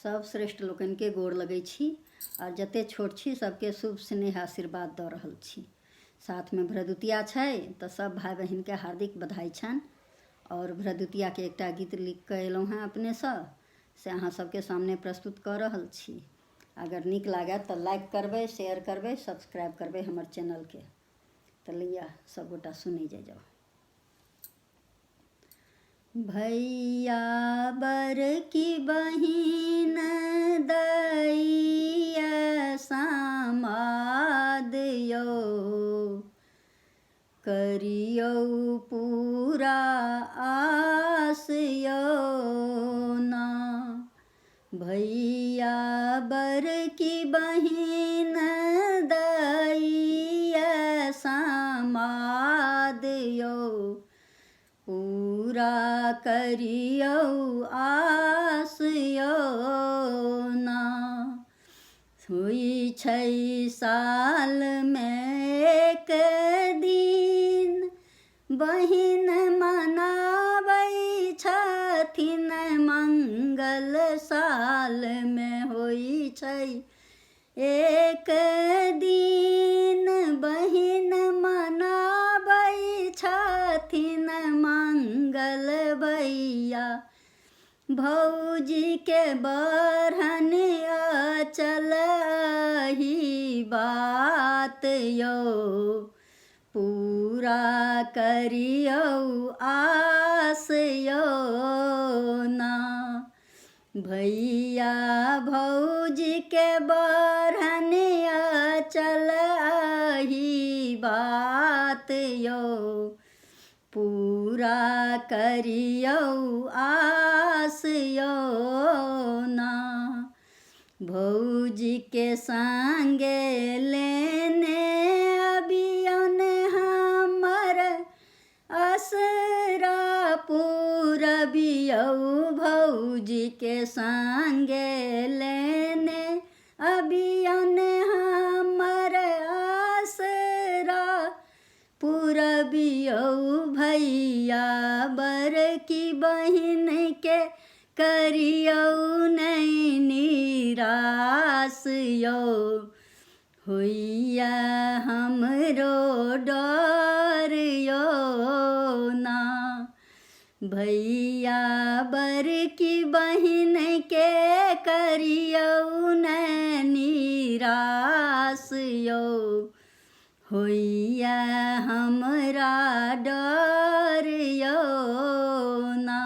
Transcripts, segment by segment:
सब श्रेष्ठ लोकनिके गोर लगै छी आओर जते छोट छी सबके शुभ स्नेह आशीर्वाद दऽ रहल छी। साथमे भ्रदुतिया छै तऽ सब भाय बहिनके हार्दिक बधाई छनि। आओर भ्रदुतियाके एकटा गीत लिख कऽ एलहुँ हेँ अपनेसँ, से अहाँ सबके सामने प्रस्तुत कऽ रहल छी। अगर नीक लागए तऽ लाइक करबै, शेयर करबै, सब्सक्राइब करबै हमर चैनलके। तऽ लिअ सबगोटा सुनै जाइ जाउ। भैया बड़की बहिन दैया समाद यौ, करियौ पूरा आस यौ ना। भैया बड़की बहिन दैया समाद यौ, पूरा करियौ आस यौ ना। होइ छै सालमे एक दिन बहिन मनाबै छथिन मंगल, सालमे होइ छै एक दिन बहिन मनाबै छथिन मंगल। भैया भौजीके बढ़न अचल ही बात यौ, पूरा करियौ आस यौ ना। भैया भौजीके बढ़न अचल ही बात यौ, पूरा करियौ आस यौ ना। भौजीके संगे लेने अबियौन हमर असरा पुरबियौ, भौजीके संगे लेने अबियौन हमर असरा पुरबियौ। भैया बड़की बहिनके करियौ नहि निराश यौ, होइया हमरो डर यौ ना। भैया बड़की बहिनके करियौ नहि निराश यौ, होइया हमरा डर यौ ना।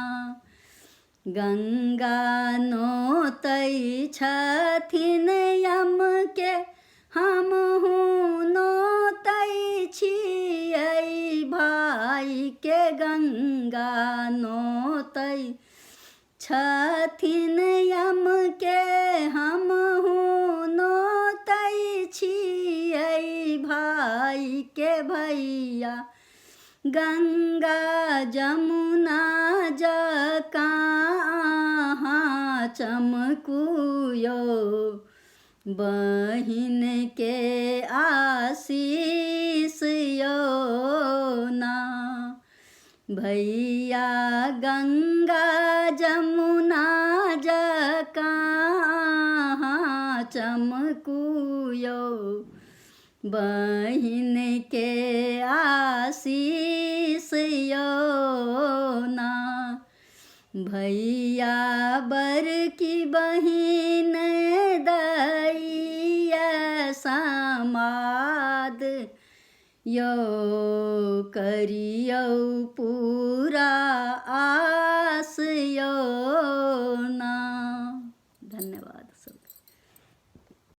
गंगा नोतै छथिन यमके हमहूँ नोतै छियै भाइके, गंगा नोतै छथिन यमके हमहूँ नोतै छियै भाइके। भैया गंगा जमुना जकाँ अहाँ चमकू यौ, बहिनके आशीष यौ ना। भैया गंगा जमुना जकाँ अहाँ चमकू यौ, बहिनके आशीष यौ ना। भैया बड़की बहिन दैया समाद यौ, करियौ पूरा